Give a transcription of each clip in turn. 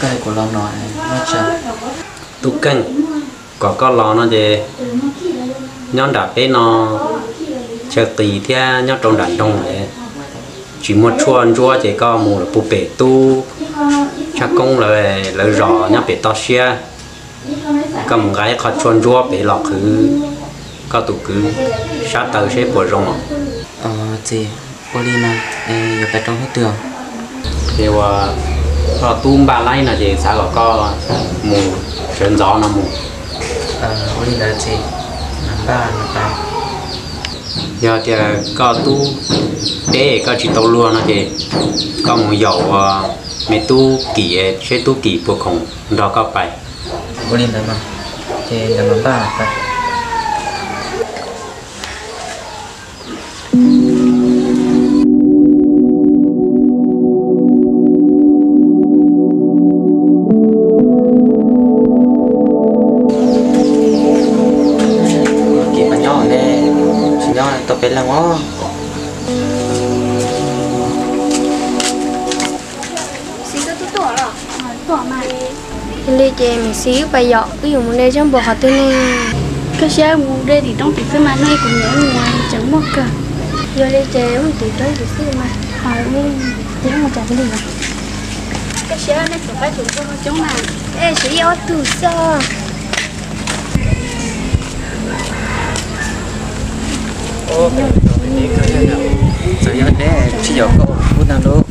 Koj hais kuv los no, tub Keej, kom koj los no ces nyob nram peb no chaw qis thiab nyob rau nram nroog tsis muaj tshuaj ntsuab ces koj mus lawm puag pem tub Tshaj Koob lawv, lawv zos nyob pem toj siab. Koj mus nqa ib qho tshuaj ntsuab pem los qhwv koj tus kwv sab taw seb puas zoo os. Txiv, ua li no, yuav pais rau hnub twg? Ces uas koj tub npaj laib no ces xav kom koj mus sawv ntxov no mus. Ua li ntawd txiv, npaj no. Yog tias koj tub peb koj tsis tau luag no ces koj mus yaum ua me tub Kim seb tub Kim puas khoom nrog koj pais. Ua li ntawd no, ces ntawd mas npaj. Kim mas nyob ne, tsis nyob tau peb leeg os. Yog li ces Mim Xis wb pais yom, wb yuav mus de zaub npua qhov twg ne? Koj siab mus de tim roob tim xwb mas, nej kuv niam mus tseem muaj kawg. Yog li ces wb mus tim roob tim xwb mas. Koj siab nej tus qaib tus npua coob na, es siv ib ob tug xwb. Txawm yog deb tsis yog koj ua kuv tag lub.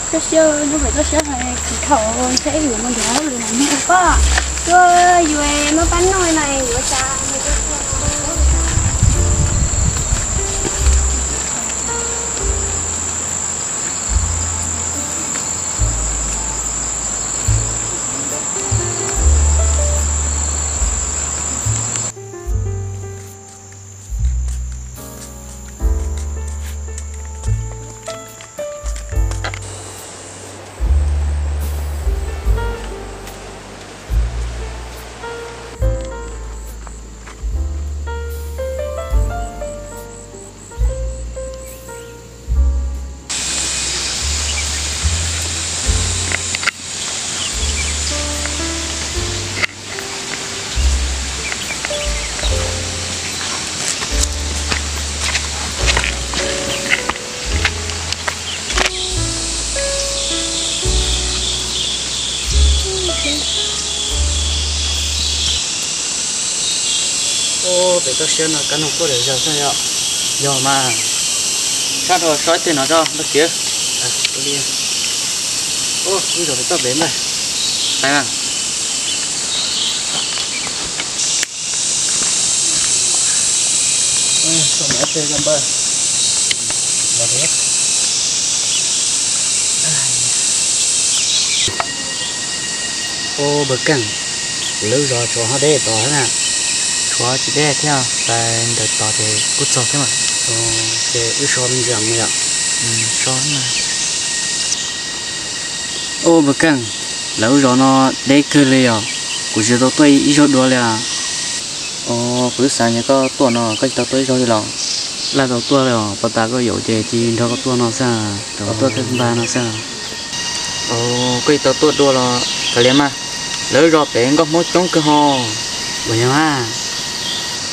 Koj siab, hnub pem koj siab hais kuv thaum ntshe yuav mus nrhiav hauj lwm na. Koj, tuaj yuav muab pab noj na, yuav tsa. Ub, pem toj siab no kab noog quaj lawm zog xwb yog. Yog mas, sab rau sab ib teg no tso Nkauj Kiv. Ub, ib zaug pem toj pem ntag. Pais mas. Ub, npawg Keej, lub zos tshuav ho deb tod na. Tshuav tsis deb thiab, pais ntawm tod ces kuj txog thiab mas. Ces wb so me ntsis mus yom. So mas. Ub, npawg Keej, lawv lub zos no deb kawg li os, kuv tsis tau tuaj ib zaug dua li as. Os, kuv twb xav nyog koj tuaj no koj tsis tau tuaj ib zaug li los? Laj tau tuaj li os, puag ta koj yuav ces cia nrog koj tuaj no xwb, rau koj tuaj thawj npag no xwb. Os, koj tsis tau tuaj dua los kav liam mas, lawv lub zos pem nkauj Hmoob coob kawg ho. Ua yog mas,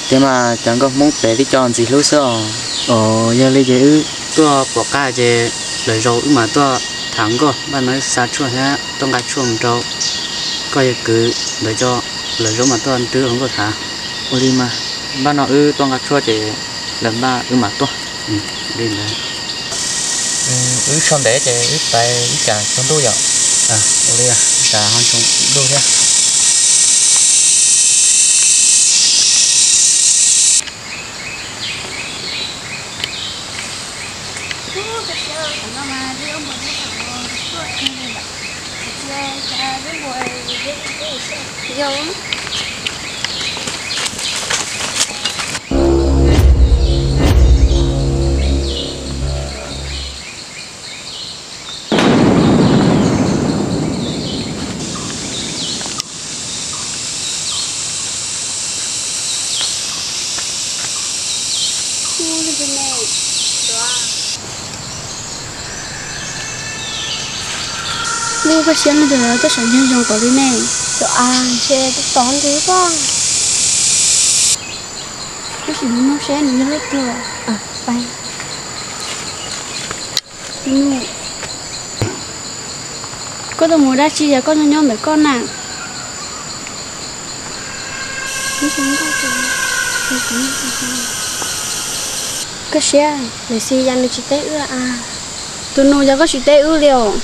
ces mas cov nkauj Hmoob pem tib co ntxim hlub xwb os. Os, yog li ces wb tuaj pom qab ces lwm zaus wb mam tuaj tham nkauj, npaj no wb xa tshuaj thiab tuaj nqa tshuaj mus rau koj yawg kwv ntawd tso, lwm zaus mam tuaj nrog nkauj tham. Ua li mas, npaj no wb tuaj nqa tshuaj ces lwm npaj wb mam tuaj. Li ntawd, wb so ntev ces wb pais ib tsam tsaus ntuj yom. Ua li, ib tsam ho tsaus ntuj thiab. Lub koj siab leej twg los txoj saum ncig zoo npaum li ne. Tuam, ntshe tod ntag pob. Koj sim mus nug seb nws yog leej twg. Koj tuaj mus dab tsi yog koj nyob nyob ntawm koj na? Koj siab, lawv xis yas nws tsis teb wb a. Tus nus yog koj tsis teb wb li os.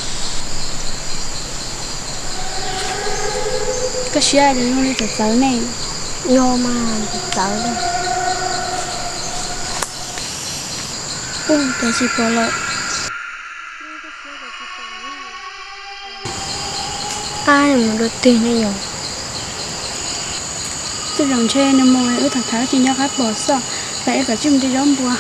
Koj siab, zoo li txawv txawv ne. Yog mas, txawv txawv li. Ub, cas tsis pom lawm. Ab, nws mus dua twg ne yom? Tej zaum ntshe nws mus wb tham tham tsis nco qab pom xwb, tas wb kom tsij mus de zaub npua.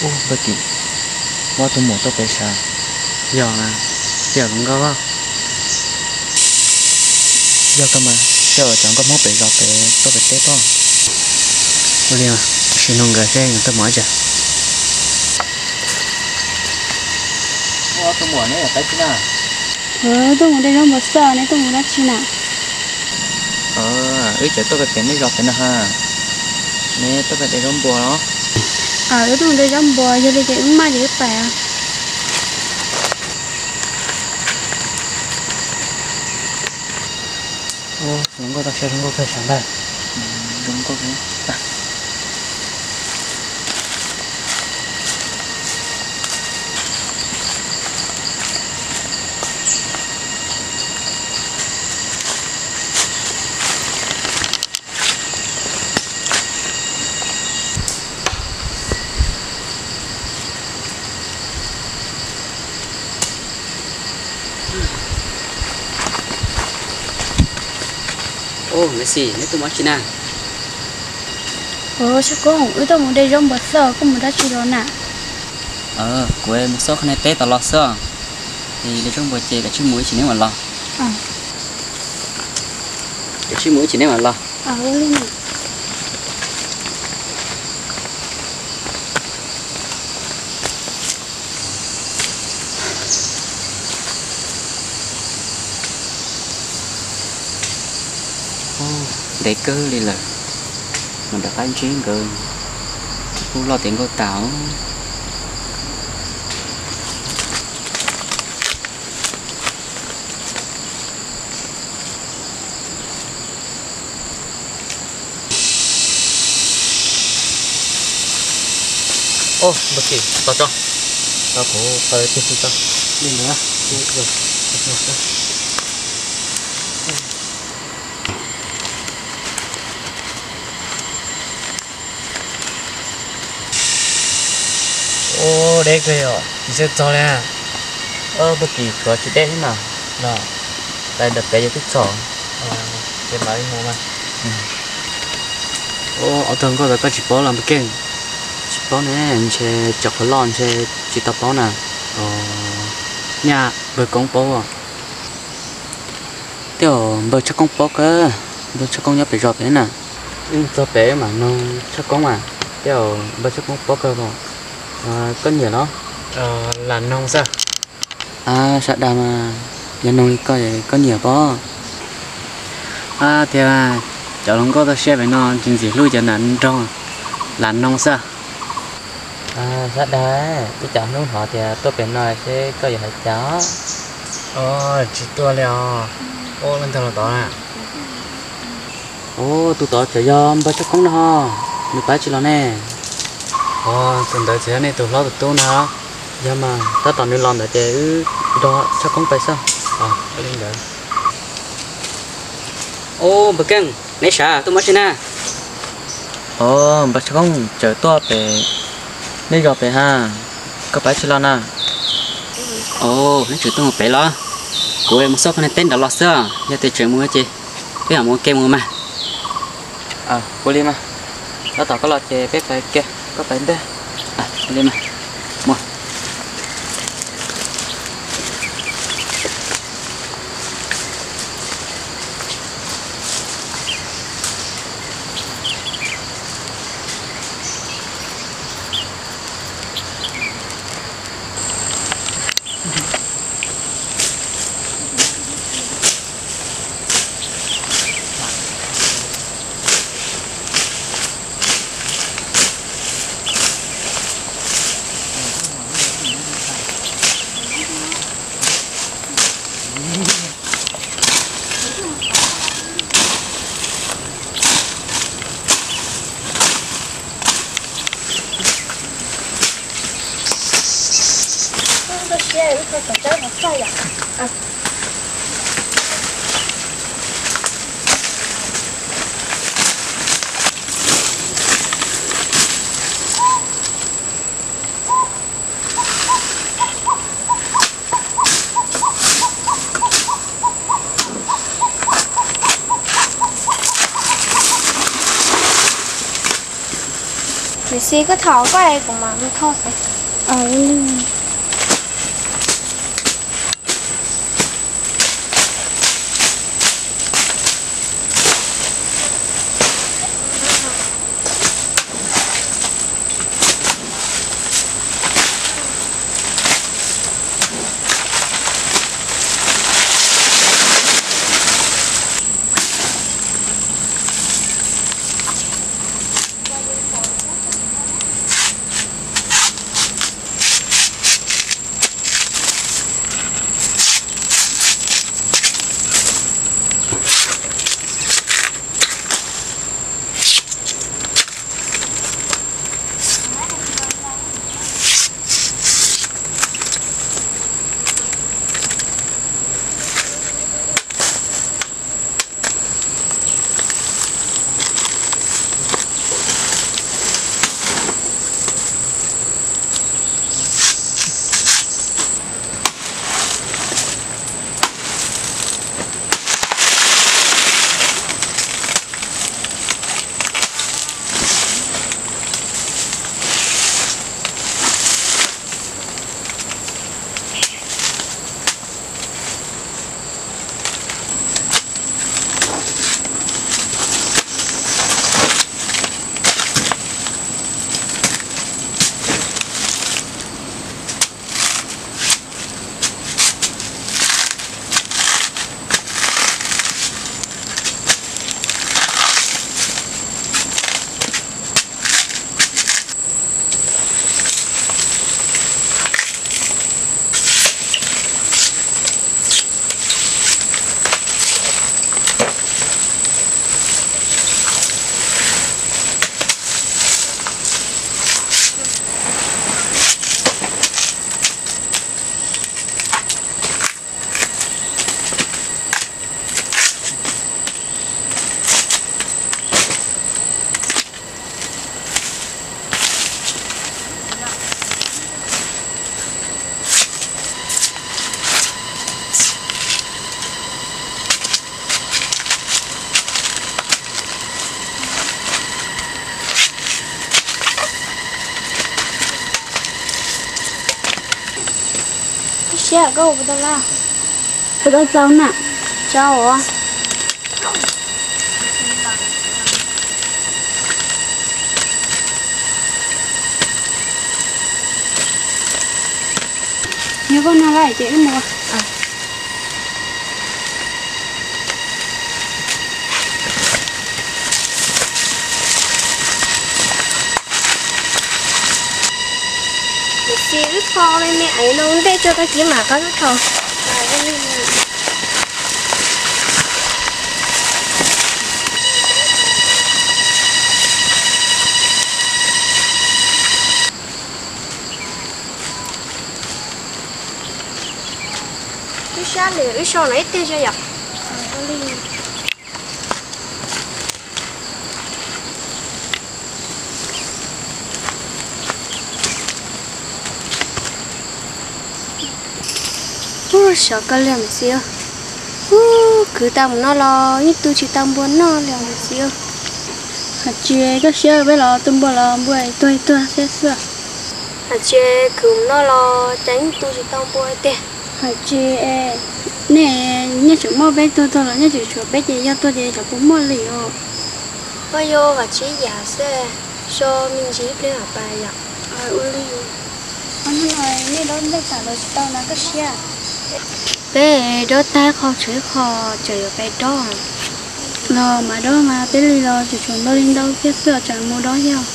Ub, Npawg Kim, muaj tus muam tuaj pem sav. Yog, yog hluas nkauj. Yog koj mas, coj cov nkauj Hmoob pem zos pem tuaj pem teb pob. Ua li, sim nug nkawd seb nkawd tuaj mus dab tsi. Ua, tus muam, neb pem teb tsi na? Tuaj mus de zaub npua xwb, neb tuaj mus dab tsi na? Wb tseem tuaj pem pem nej zos pem no ha. Neb tuaj pem de zaub npua los? Wb tuaj mus de zaub npua, yog li ces wb maj ces wb pais. Ub, zoo nkauj tau siab, zoo nkauj kawg sav ntag. Ub, Maiv Xis, neb tuaj mus dab tsi na? Ub, Tshaj Koob, wb tuaj mus de zaub npua xwb, koj mus dab tsi los na? Kuv mus xauj qhov niag teb tom los xwb. Es de zaub npua ces kav tsij mus ib chim neb mam los. Kav tsij mus ib chim neb mam los. Ntev kawg li lawm, mas rov qab ntsib nkawd, kuj loj tiav nkauj tas. Ub, Npawg Kim, tos tso, tos kuv qw tus xwb tso. Li ntawd. Ub, deb kawg yom, tsis txog li. Npawg Kim, kuv tsis deb thiab mas, los tais ntawm pem yog twb txog. Ces mam li mus mas. Ob tug nkauj ntawd koj tsis paub los Npawg Keej? Tsis paub ne, ntshe cov qhov loj ntshe tsis tau paub na. Nyaj Npawg Koob paub. Tej zaum Npawg Tshaj Koob paub kawg, Npawg Tshaj Koob nyob pem zos pem na. Wb txog pem mam noog Tshaj Koob mas, tej zaum Npawg Tshaj Koob paub kawg os. Koj nyiam los? Lam noog xwb. Sawv daws mas, yog noog li koj, koj nyiam pob? Tias cov hluas nkauj toj siab pem no tsis ntxim hlub cov nam nrog, lam noog xwb. Sawv daws, ib tsam hnub hnov tias tuaj pem no seb koj yuav hais cas. Tsis tuaj li os. Ub, leej twg los tod na? Ub, tus tod tseem yog Npawg Tshaj Koob no ho, nws pab tsis los ne. Tus ntawd tseem yog nej tus hlob tus tub na. Yog mas, tab tom nws los ntawd ces wb nrog Tshaj Koob pais xwb. Ub, Npawg Keej, neb sav tuaj mus dab tsi na? Ub, Npawg Tshaj Koob tseem tuaj pem nej zos pem ha, koj pab tsis los na? Ub, neb tseem tuaj mus pem los? Kuv mus xauj qhov niag teb nrad los xwb, yog tias tseem mus ces peb mam mus ua ke mus mas. Ua li mas, tab tom koj los ces peb pais ua ke, koj pais ntej. Ua li mas, mus. Niam txiv, koj thov koj es kuv mam li thauj xwb. Ib siab koj ua puas tau laj? Puas tau txaus na? Txaus os. Yog koj noj lawm ces wb mus. Niam txiv, wb tho me me aiv no ntej tso tag kis mam rov qab wb tho. Wb sab lwm wb so no ib teg tso yom. Ub, sov kawg li niam txiv. Ub, khwv tas mus no los yeej tu tsis tau npua noj li os txiv. Hais tsis koj siab peb los tu npua los npua tuag ib tuag thiab xwb. Hais tsis khwv mus no los cas yeej tu tsis tau npua tiag. Hais tsis es nej nyiaj tseem muaj peb tuag tuag los nyiaj tseem tshuav peb ces yog tuag ces xyov puas muaj li os. Koj yog vam tsib yam xwb, so me ntsis ib pliag mam pais yom. Ua li, hnub no nej dob npej tas los tsis tau na koj siab. Peb dob tag qho tshuav ib qho tseem yuav pais dob. Los mas dob mas peb li los tseem tshuav ntau li ntau thiab xwb os, tsam mus dob yog.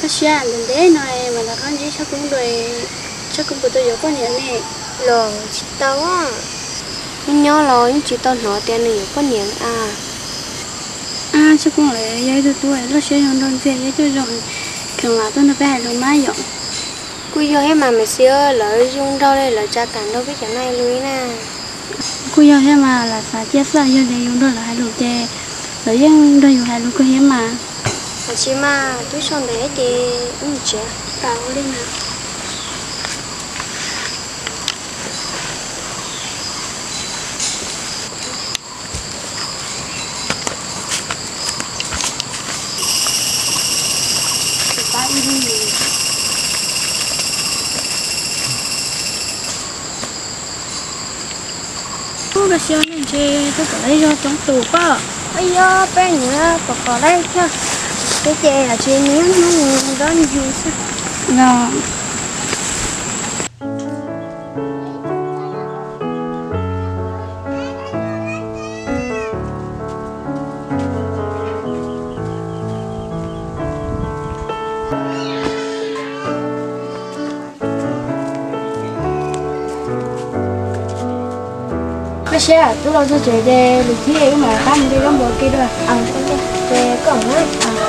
Koj siab, ntev ntev no mas lawv qab ntsib Tshaj Koob dua, Tshaj Koob puas tau yuav poj niam ne? Los tsis tau. Nyob nyob los yeej tsis tau hnov tias nws yuav poj niam a. Ab, Tshaj Koob lawv yog ib tug tub loj siab zoo nraug ntxiag, yog coj zoo, kheev lam tuaj nrog peb hais lus mas yom. Kuj yog thiab mas, mas xwb lawv zoo nraug li, lawv tsa kam nrog peb cov no hais lus li na. Kuj yog thiab mas, lam xav cia xwb, yog tias yus nrog lawv hais lus ces lawv yeej nrog yus hais lus kawg thiab mas. Hais tsis mas twb sau ntawv ces wb mus tsev. Ua li mas. Ub, koj siab ne, ntshe twb kom lawv zog coob tus pob. Ua yog peb nyiam kom kom lawv thiab, peb ces tsis nyiam hnub dob ntsis xwb no. Koj siab, twb los txog tsev ces lwm chim wb mam rov qab mus de zaub npua ua ke dua. Ces koj na.